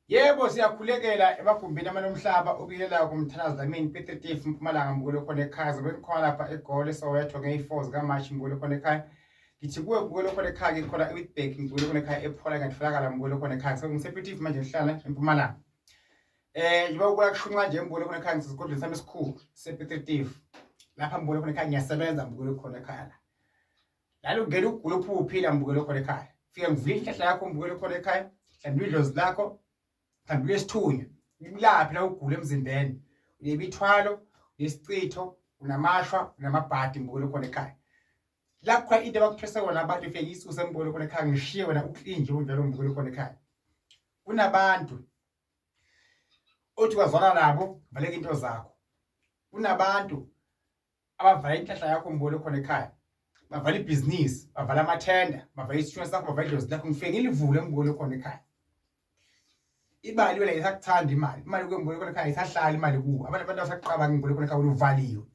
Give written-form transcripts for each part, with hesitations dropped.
Yebo, siyakhulekela emagumbini amanomhlaba obiyelayo kumthandazo Dlamini Piet Retief Mpumalanga mbukelo khona ekhaya. Zobe ngikhona lapha eGoli eSoweto ngeyi-4 zikaMashi mbukelo khona ekhaya. Ngithi kuwe mbukelo khona ekhaya ngikhona eWitbank mbukelo khona ekhaya ePhola ngiyatholakala mbukelo khona ekhaya. So ngisePiet Retief manje ngihlala eMpumalanga. Njengoba kuya kushunqa nje mbukelo khona ekhaya ngisesigodlweni sami esikhulu sePiet Retief. Lapha mbukelo khona ekhaya ngiyasebenza mbukelo khona ekhaya la. Lalo kungena ukugula uphuphila mbukelo khona ekhaya. Fika ngivule inhlahla yakho mbukelo khona ekhaya. Mhlawumbe idlozi lakho, mhlawumbe ulesithunywa. Kulaphi la ugula emzimbeni? Unemithwalo, unesicitho, unamashwa, unamabhadi mbukelo khona ekhaya. La kukhona into abakuthwese kona abantu ifike ngiyisuse mbukelo khona ekhaya ngishiye wena uclean nje unjalo mbukelo khona ekhaya. Kunabantu othi wazwana nabo valeka into zakho. Kunabantu abavala inhlahla yakho mbolo khona ekhaya, bavala ibhizinisi, bavala amathenda, bavala isithunywa sakho, bavala idlozi lakho. Ngifike ngilivule mbolo khona ekhaya. Ibali wena isakuthanda imali, imali kwembolo khona ekhaya isahlala imali kuwo. Abantu abasakuqabanga imbolo khona ekhaya uvaliwe.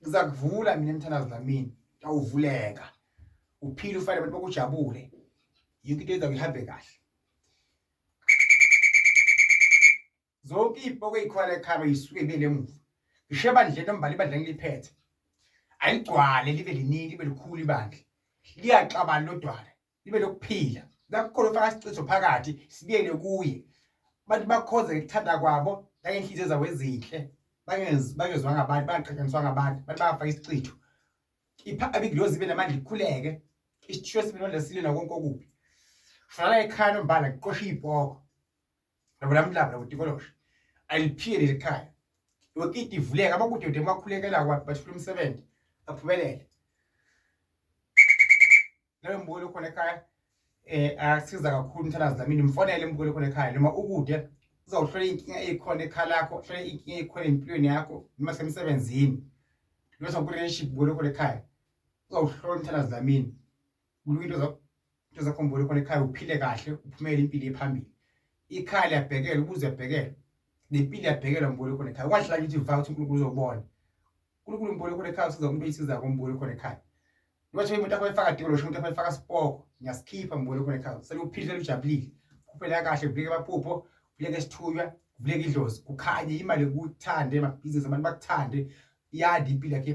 Ngizakuvula mina emthandazo Dlamini, awuvuleka uphile ufane abantu bokujabule, yonke into yenza ihambe kahle. Zonke iy'poko ey'khona ekhaya yisuke ibele emuva. Ngisho ebandleni nombala ibandla engiliphethe aligcwale libe liningi libe likhulu ibandla, liyaxabana lodwana libe lokuphila. Nakukhona ufaka isicitho phakathi sibuyele kuye. Abantu bakhonze ngekuthanda kwabo nangenhliziyo zabo ezinhle, bangezwanga abantu, bangaqhathaniswanga abantu, abantu bangafaka isicitho. Abidlozi ibe namandla ikhuleke, isithiyo sibe namandla silwe nakonke okubi. Hlala ekhaya nombala kuqoshe iy'poko. Labo lamlaba labo tikoloshe aliphile leli khaya. Yonke into ivuleka abakude kude bakhulekela kwathi bathula umsebenzi baphumelele. Leyo mbukelo khona ekhaya akusiza kakhulu umthandazo Dlamini, mfonele mbukelo khona ekhaya noma ukude uzawuhlola inkinga eyikhona ekhaya lakho, uhlole inkinga eyikhona empilweni yakho noma semsebenzini noma ku-relationship mbukelo khona ekhaya uzawuhlola umthandazo Dlamini. Kulunga into zakho into zakho mbukelo khona ekhaya uphile kahle uphumele impilo ephambili. Ikhaya liyabhekelwa, ubuze uyabhekelwa, nempilo iyabhekelwa mbukelo khona ekhaya. Ungahlali uthi va ukuthi uNkulunkulu uzobona. uNkulunkulu mbukelo khona ekhaya usiza umuntu oyisizayo mbukelo khona ekhaya. Noma umuntu akho efaka dikoloshe, umuntu akho efaka sipoko, ngiyasikhipha mbukelo khona ekhaya. Sele uphile ujabulile. Kuphuphela kahle, kuvuleke amaphupho, kuvuleke isithunywa, kuvuleke idlozi, kukhanye imali kuthande, amabhizinisi abantu bakuthande, iyanda impilo yakhe.